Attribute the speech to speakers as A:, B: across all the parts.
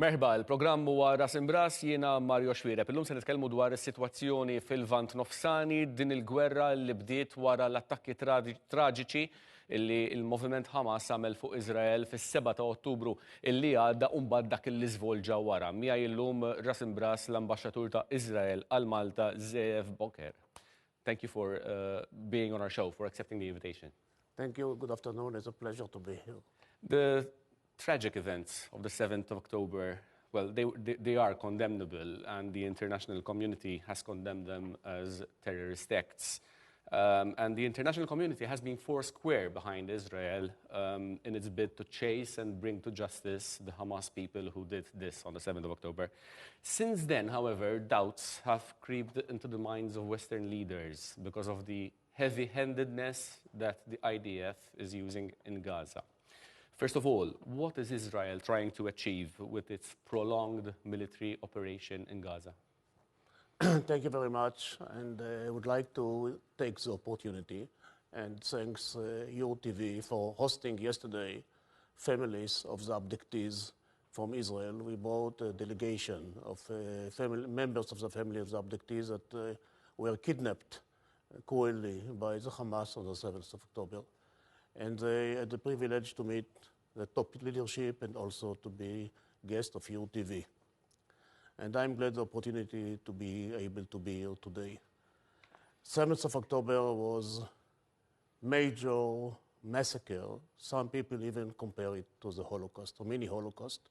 A: Merħba, il-programm huwa RASimbRAS, jiena Mario Xwireb. Illum se nitkellmu dwar is-sitwazzjoni fil-Lvant Nofsani, din il-gwerra li bdiet wara l-attakki traġiċi illi il-moviment Hamas għamel fuq Iżrael fis-7 ta' Ottubru illi għadda u mbagħad dak illi żvolġa wara. Miegħi llum RASimbRAS l-Ambaxxatur ta' Iżrael għal Malta, Zeev Boker. Thank you for being on our show, for accepting the invitation.
B: Thank you. Good afternoon. It's a pleasure to be here.
A: The tragic events of the 7th of October, well, they are condemnable, and the international community has condemned them as terrorist acts. And the international community has been four square behind Israel in its bid to chase and bring to justice the Hamas people who did this on the 7th of October. Since then, however, doubts have creeped into the minds of Western leaders because of the heavy-handedness that the IDF is using in Gaza. First of all, what is Israel trying to achieve with its prolonged military operation in Gaza?
B: Thank you very much. And I would like to take the opportunity and thanks UTV for hosting yesterday families of the abductees from Israel. We brought a delegation of members of the family of the abductees that were kidnapped cruelly by the Hamas on the 7th of October. And they had the privilege to meet the top leadership and also to be guest of UTV. And I'm glad the opportunity to be able to be here today. 7th of October was major massacre. Some people even compare it to the Holocaust, or mini Holocaust,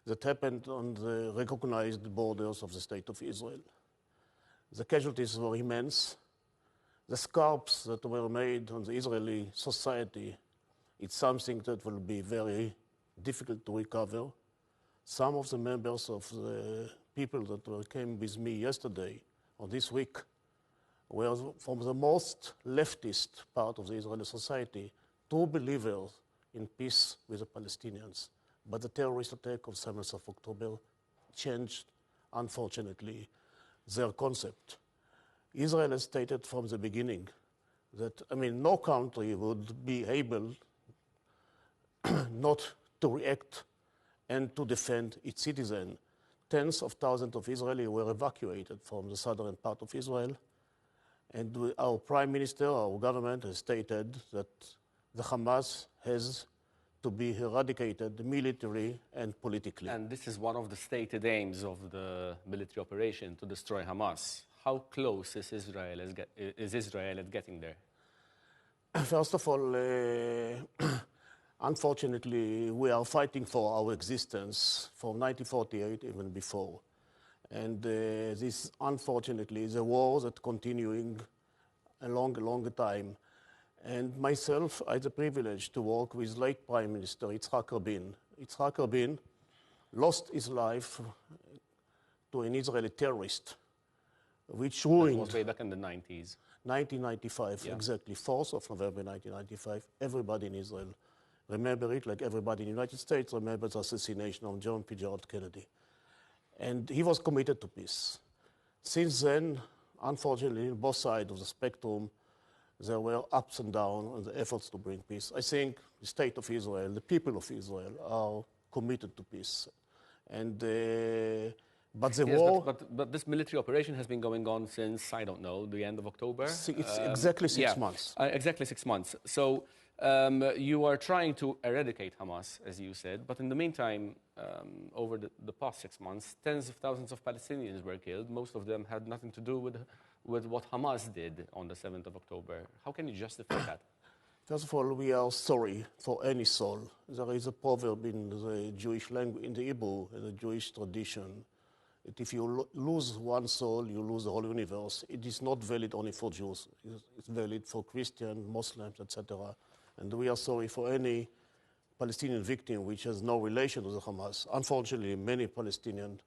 B: that happened on the recognized borders of the State of Israel. The casualties were immense. The scars that were made on the Israeli society, it's something that will be very difficult to recover. Some of the members of the people that came with me yesterday or this week were from the most leftist part of the Israeli society, true believers in peace with the Palestinians. But the terrorist attack of 7th of October changed, unfortunately, their concept. Israel has stated from the beginning that, no country would be able not to react and to defend its citizens. Tens of thousands of Israelis were evacuated from the southern part of Israel. And our prime minister, our government has stated that the Hamas has to be eradicated military and politically.
A: And this is one of the stated aims of the military operation, to destroy Hamas. How close is Israel at getting there?
B: First of all, unfortunately, we are fighting for our existence from 1948, even before. And this, unfortunately, is a war that's continuing a long time. And myself, I had the privilege to work with late Prime Minister Yitzhak Rabin. Yitzhak Rabin lost his life to an Israeli terrorist, which ruined...
A: That was way back in the 90s.
B: 1995, yeah. Exactly, 4th of November 1995. Everybody in Israel remember it, like everybody in the United States remembers the assassination of John F. Kennedy. And he was committed to peace. Since then, unfortunately, on both sides of the spectrum, there were ups and downs in the efforts to bring peace. I think the state of Israel, the people of Israel, are committed to peace. And but the war...
A: But this military operation has been going on since, I don't know, the end of October?
B: It's exactly 6 months.
A: Exactly 6 months. So you are trying to eradicate Hamas, as you said, but in the meantime, over the past 6 months, tens of thousands of Palestinians were killed. Most of them had nothing to do with what Hamas did on the 7th of October. How can you justify that?
B: First of all, we are sorry for any soul. There is a proverb in the Jewish language, in the Hebrew, in the Jewish tradition, that if you lose one soul, you lose the whole universe. It is not valid only for Jews. It's valid for Christians, Muslims, etc. And we are sorry for any Palestinian victim which has no relation to the Hamas. Unfortunately, many Palestinians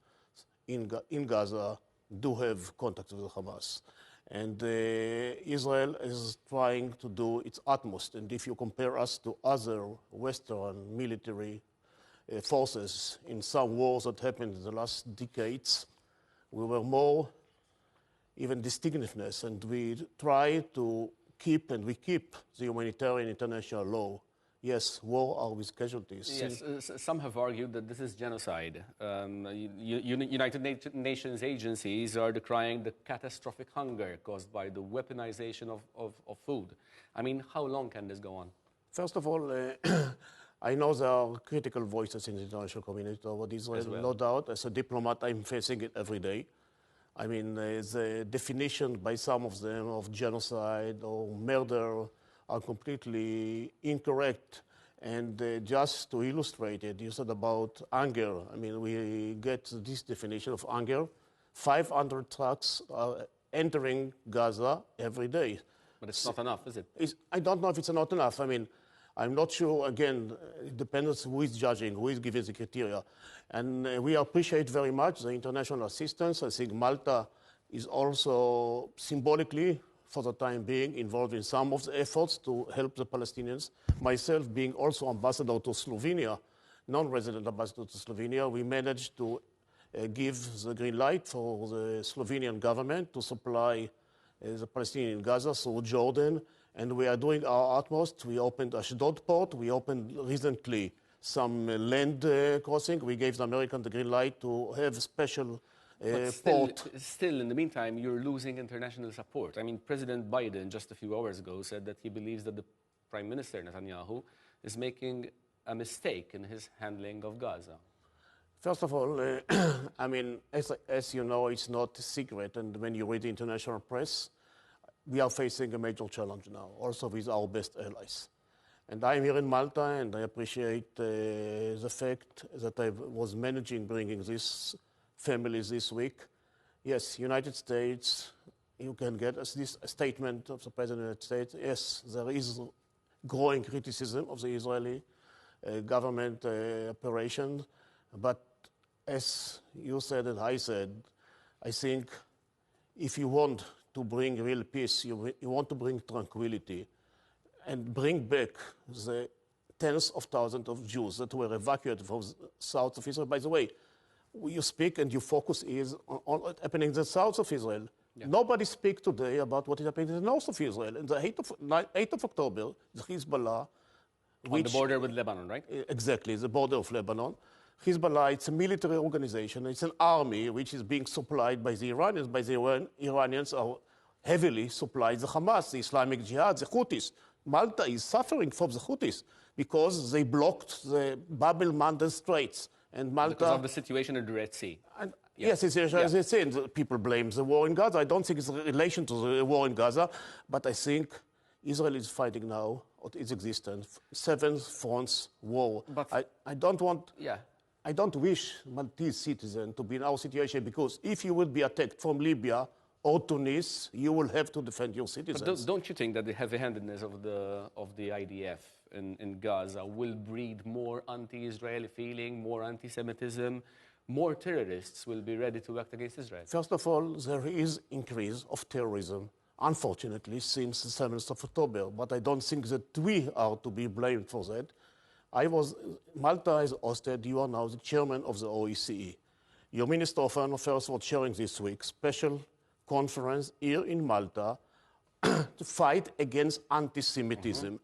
B: in Gaza do have contact with the Hamas. And Israel is trying to do its utmost. And if you compare us to other Western military forces in some wars that happened in the last decades, we were more even distinctiveness, and we try to keep the humanitarian international law yes, war are with casualties.
A: Yes, some have argued that this is genocide. United Nations agencies are decrying the catastrophic hunger caused by the weaponization of food. I mean, how long can this go on?
B: First of all, I know there are critical voices in the international community over Israel,
A: well.
B: no doubt. As a diplomat, I'm facing it every day. I mean, the definition by some of them of genocide or murder are completely incorrect. And just to illustrate it, you said about anger. I mean, we get this definition of anger. 500 trucks are entering Gaza every day.
A: But it's not enough, is it?
B: I don't know if it's not enough. I mean, I'm not sure, again, it depends who is judging, who is giving the criteria. And we appreciate very much the international assistance. I think Malta is also symbolically, for the time being, involved in some of the efforts to help the Palestinians. Myself being also ambassador to Slovenia, non-resident ambassador to Slovenia, we managed to give the green light for the Slovenian government to supply the Palestinian in Gaza through Jordan. And we are doing our utmost. We opened Ashdod port. We opened recently some land crossing. We gave the Americans the green light to have a special port.
A: Still, in the meantime, you're losing international support. I mean, President Biden, just a few hours ago, said that he believes that the Prime Minister, Netanyahu, is making a mistake in his handling of Gaza.
B: First of all, I mean, as you know, it's not a secret. And when you read the international press, we are facing a major challenge now, also with our best allies. And I'm here in Malta, and I appreciate the fact that I was managing bringing these families this week. Yes, United States, you can get this statement of the President of the United States. Yes, there is growing criticism of the Israeli government operation. But as you said and I said, I think if you want to bring real peace, you want to bring tranquility and bring back the tens of thousands of Jews that were evacuated from the south of Israel. By the way, you speak and your focus is on what's happening in the south of Israel. Yeah. Nobody speaks today about what is happening in the north of Israel. On the 8th of October, the Hezbollah...
A: On the border with Lebanon, right?
B: Exactly, the border of Lebanon. Hezbollah, it's a military organization. It's an army which is being supplied by the Iranians. By the Iranians are heavily supplied the Hamas, the Islamic Jihad, the Houthis. Malta is suffering from the Houthis because they blocked the Bab el-Mandeb Straits. And Malta,
A: because of the situation in the Red Sea.
B: And yes, as I said, people blame the war in Gaza. I don't think it's in relation to the war in Gaza, but I think Israel is fighting now its existence, 7 fronts war. But I don't want... Yeah. I don't wish Maltese citizens to be in our situation because if you will be attacked from Libya or Tunis, you will have to defend your citizens.
A: But don't you think that the heavy-handedness of the IDF in Gaza will breed more anti-Israeli feeling, more anti-Semitism, more terrorists will be ready to act against Israel?
B: First of all, there is increase of terrorism, unfortunately, since the 7th of October. But I don't think that we are to be blamed for that. Malta has hosted, you are now the chairman of the OSCE. Your Minister of Foreign Affairs was chairing this week special conference here in Malta to fight against anti-Semitism.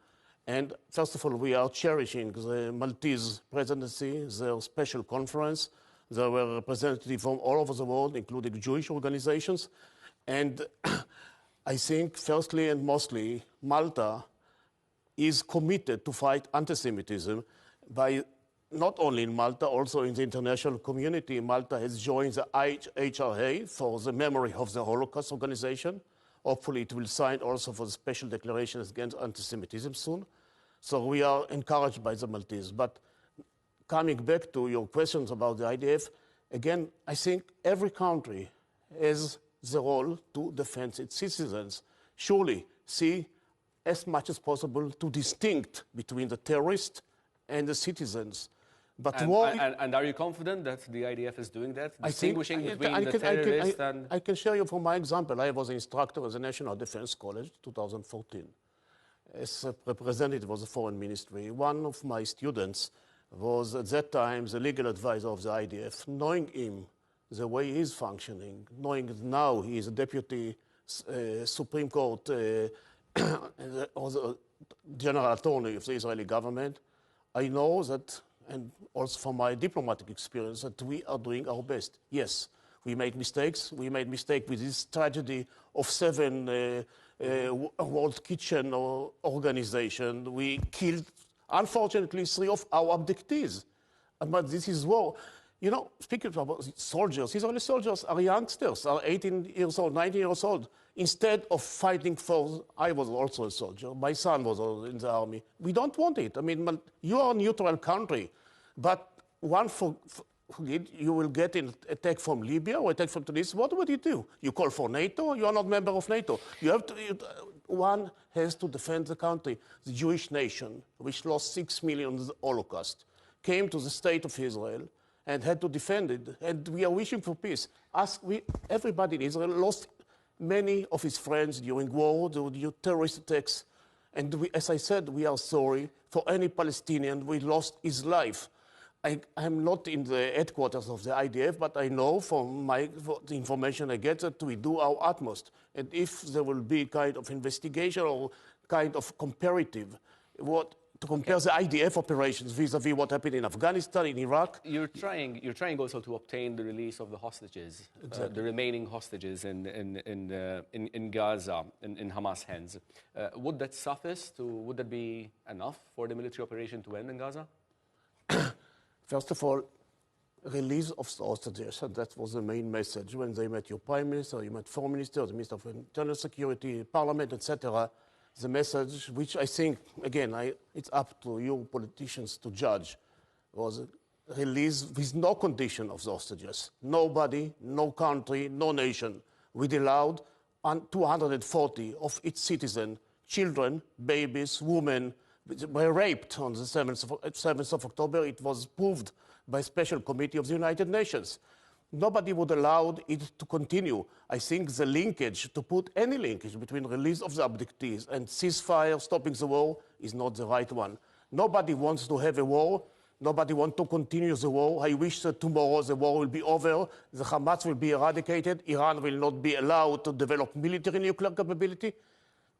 B: And first of all, we are cherishing the Maltese presidency, their special conference. There were representatives from all over the world, including Jewish organizations. And I think, firstly and mostly, Malta is committed to fight anti-Semitism by not only in Malta, also in the international community. Malta has joined the IHRA for the memory of the Holocaust organization. Hopefully it will sign also for the special declarations against anti-Semitism soon. So we are encouraged by the Maltese. But coming back to your questions about the IDF, again, I think every country has the role to defend its citizens. Surely, see as much as possible to distinct between the terrorists and the citizens. But
A: and are you confident that the IDF is doing that, distinguishing between the terrorists and...
B: I can share you from my example. I was an instructor at the National Defense College, 2014. As a representative of the Foreign Ministry, one of my students was at that time the legal advisor of the IDF. Knowing him, the way he is functioning, knowing that now he is a deputy Supreme Court general attorney of the Israeli government, I know that, and also from my diplomatic experience, that we are doing our best. Yes, we made mistakes. We made mistake with this tragedy of 7 World Kitchen organization. We killed, unfortunately, 3 of our abductees. But this is war. You know, speaking about soldiers, Israeli soldiers are youngsters, are 18 years old, 19 years old. Instead of fighting for, I was also a soldier, my son was in the army. We don't want it. I mean, you are a neutral country, but you will get an attack from Libya or attack from Tunisia. What would you do? You call for NATO? You are not a member of NATO. One has to defend the country. The Jewish nation, which lost 6 million in the Holocaust, came to the state of Israel and had to defend it. And we are wishing for peace. Everybody in Israel lost many of his friends during war, during terrorist attacks. And as I said, we are sorry for any Palestinian who lost his life. I'm not in the headquarters of the IDF, but I know from the information I get that we do our utmost. And if there will be kind of investigation or kind of comparative, to compare the IDF operations vis-à-vis what happened in Afghanistan, in Iraq.
A: You're trying also to obtain the release of the hostages, exactly. The remaining hostages in Gaza, in Hamas hands. Would that suffice? Would that be enough for the military operation to end in Gaza?
B: First of all, release of the hostages, and that was the main message. When they met your prime minister, you met foreign minister, the minister of internal security, parliament, etc., the message, which I think, again, it's up to you politicians to judge, was release with no condition of the hostages. Nobody, no country, no nation would allow 240 of its citizens, children, babies, women, were raped on the 7th of October. It was proved by a special committee of the United Nations. Nobody would allow it to continue. I think the linkage, to put any linkage between release of the abductees and ceasefire, stopping the war, is not the right one. Nobody wants to have a war. Nobody wants to continue the war. I wish that tomorrow the war will be over, the Hamas will be eradicated, Iran will not be allowed to develop military nuclear capability.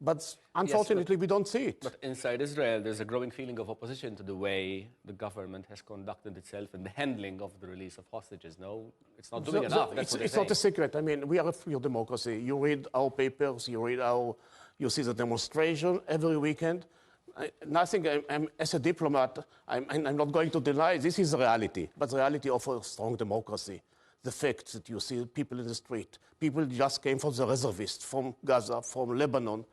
B: But unfortunately, we don't see it.
A: But inside Israel, there's a growing feeling of opposition to the way the government has conducted itself in the handling of the release of hostages. No, it's not doing enough.
B: It's not a secret. I mean, we are a free democracy. You read our papers, you see the demonstration every weekend. As a diplomat, I'm not going to deny this is the reality, but the reality of a strong democracy. The fact that you see people in the street, people just came from the reservists, from Gaza, from Lebanon.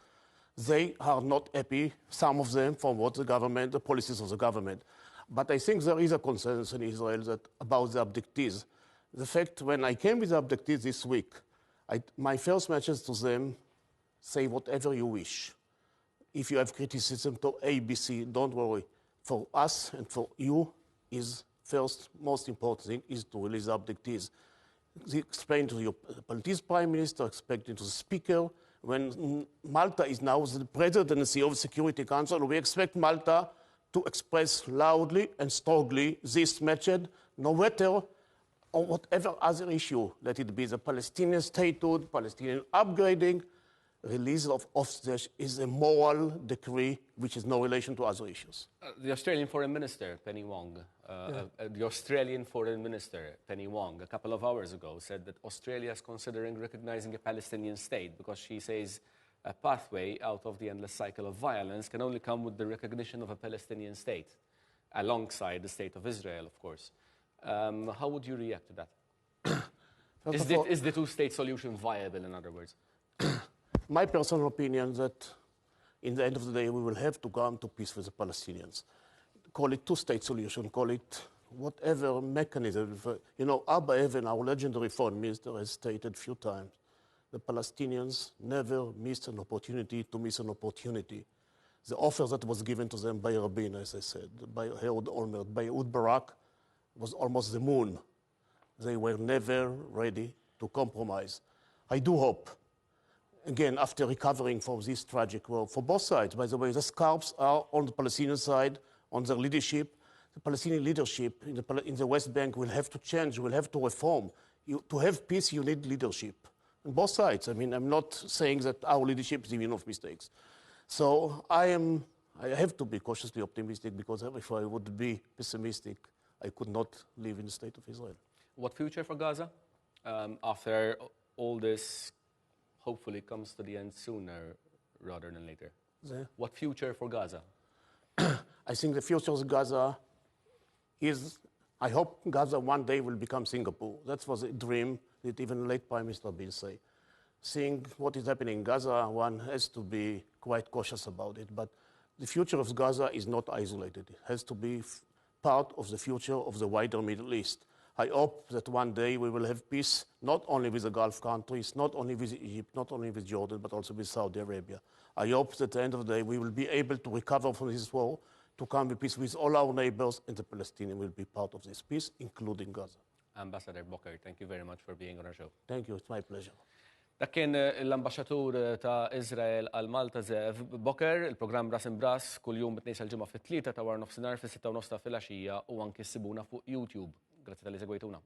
B: They are not happy, some of them, from what the policies of the government. But I think there is a consensus in Israel about the abductees. The fact, when I came with the abductees this week, my first message to them, say whatever you wish. If you have criticism to ABC, don't worry. For us and for you is first, most important thing is to release the abductees. Explain to your Maltese Prime Minister, explain to the Speaker. When Malta is now the presidency of the Security Council, we expect Malta to express loudly and strongly this message, no matter or whatever other issue, let it be the Palestinian statehood, Palestinian upgrading. Release of hostages is a moral decree which has no relation to other issues.
A: The Australian Foreign Minister, Penny Wong, a couple of hours ago said that Australia is considering recognizing a Palestinian state because she says a pathway out of the endless cycle of violence can only come with the recognition of a Palestinian state, alongside the state of Israel, of course. How would you react to that? Is the two-state solution viable, in other words?
B: My personal opinion that in the end of the day, we will have to come to peace with the Palestinians. Call it two-state solution, call it whatever mechanism. You know, Abba Evan, our legendary foreign minister, has stated a few times, the Palestinians never missed an opportunity to miss an opportunity. The offer that was given to them by Rabin, as I said, by Ehud Olmert, by Ehud Barak, was almost the moon. They were never ready to compromise. I do hope, again, after recovering from this tragic war, for both sides, by the way, the scalps are on the Palestinian side, on their leadership. The Palestinian leadership in the West Bank will have to change, will have to reform. To have peace, you need leadership. On both sides. I mean, I'm not saying that our leadership is immune of mistakes. So I am I have to be cautiously optimistic because if I would be pessimistic, I could not live in the state of Israel.
A: What future for Gaza? After all this hopefully comes to the end sooner rather than later. What future for Gaza?
B: I think the future of Gaza is, I hope Gaza one day will become Singapore. That was a dream that even late Prime Minister Bill said. Seeing what is happening in Gaza, one has to be quite cautious about it. But the future of Gaza is not isolated. It has to be part of the future of the wider Middle East. I hope that one day we will have peace, not only with the Gulf countries, not only with Egypt, not only with Jordan, but also with Saudi Arabia. I hope that at the end of the day we will be able to recover from this war, to come to peace with all our neighbors, and the Palestinians will be part of this peace, including Gaza.
A: Ambassador Boker, thank you very much for being on our show.
B: Thank you, it's my pleasure.
A: Dak kien l-Ambaxxatur ta' Iżrael għal Malta Zeev Boker, il-programm RASimbRAS kull jum bit-tnejn ġimgħa fit-3 ta' war nofsinhar fis-6 ta' filgħaxija u anke ssibuna fuq YouTube. Grazzi tal-li segwejtuna.